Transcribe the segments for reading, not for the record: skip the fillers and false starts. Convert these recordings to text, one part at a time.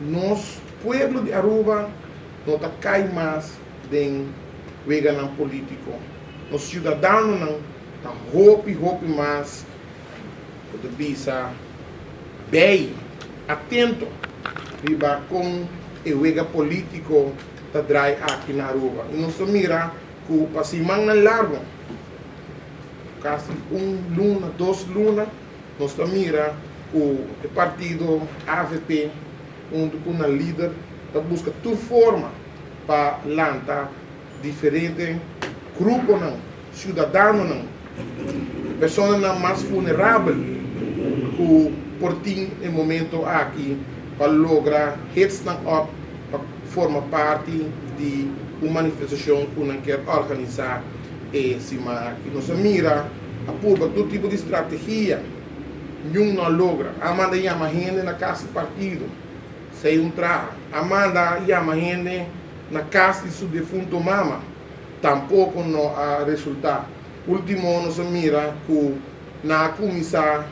Nos pueblo di Aruba no ta cay mas den weganan politico. Nos ciudadanonan ta hopi hopi mas, bo ta bisa, bay, atento riba con e wega politico ta draai aki na Aruba. Y nos ta mira cu pa simannan largo, casi un luna, dos luna, Nos ta mira ku e partido avp huntu ku nan lider ta buska tur forma pa lanta diferente gruponan, siudadanonan, personanan mas vulnerabel ku por tin e momento aki pa logra hits nan op pa forma parti di un manifestashon ku nan kier organisá e siman aki. Nos a mira. A purba tur tipo di strategia, niun no a logra. A manda yama hende na kas di partido, sei un traha. A manda yama hende na kas di su defunto mama, tampoko no a resulta. Ultimo nos a mira ku nan a kuminsá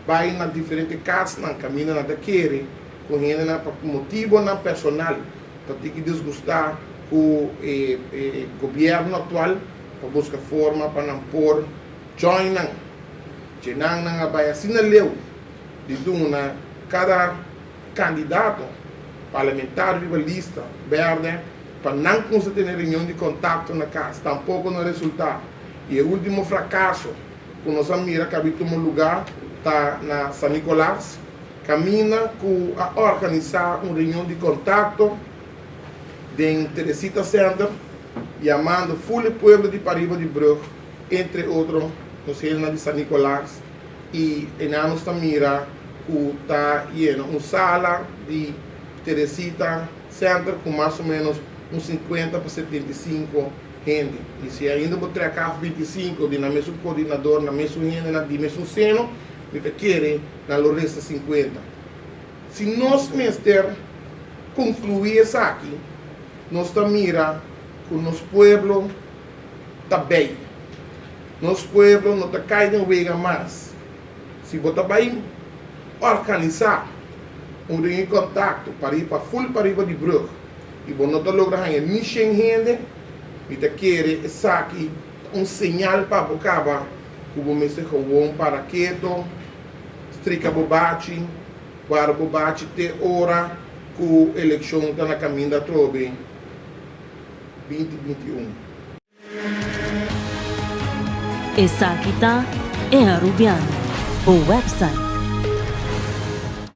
bai na diferente kasnan kaminda nan ta kere ku hendenan pa motibonan personal ta tiki disgustá ku e gobièrnu aktual. Pa buska forma pa nan por join nan. Djenan nan a bai asina leu di duna kada kandidato parlamentario riba lista berde pa nan kumsa tene reunion di kontakto na kas. Tampoko no a resulta. I e ultimo frakaso ku nos a mira ku a bin tuma luga ta na San Nicolas, kaminda ku a organisá un reunion di kontakto den Teresita Center. yamando ful e pueblo di pariba di brug, entre otro nos hendenan di San Nicolas, y enan nos ta mira cu ta yena un sala di Teresita Center cu mas o menos un 50 pa 75 hende. Y si ainda bo trek af 25 di nan mesun coordinador, nan mesun hendenan di mesun seno, mi ta kere nan lo resta 50. Si nos mester conclui esaki, Nos ta mira ku nos pueblo ta bei. Nos pueblo no ta kai den wega mas. Si bo ta bai organisá un reunion di kontakto pariba pa ful pariba di brug i bo no ta logra haña ni shen hende, mi ta kere esaki ta un señal pa bo kaba ku bo mester gewoon para keto, strika bo bachi, Guarda bo bachi te ora ku elekshon ta na kaminda atrobe 2021. Esaki ta E Arubiano, bo website.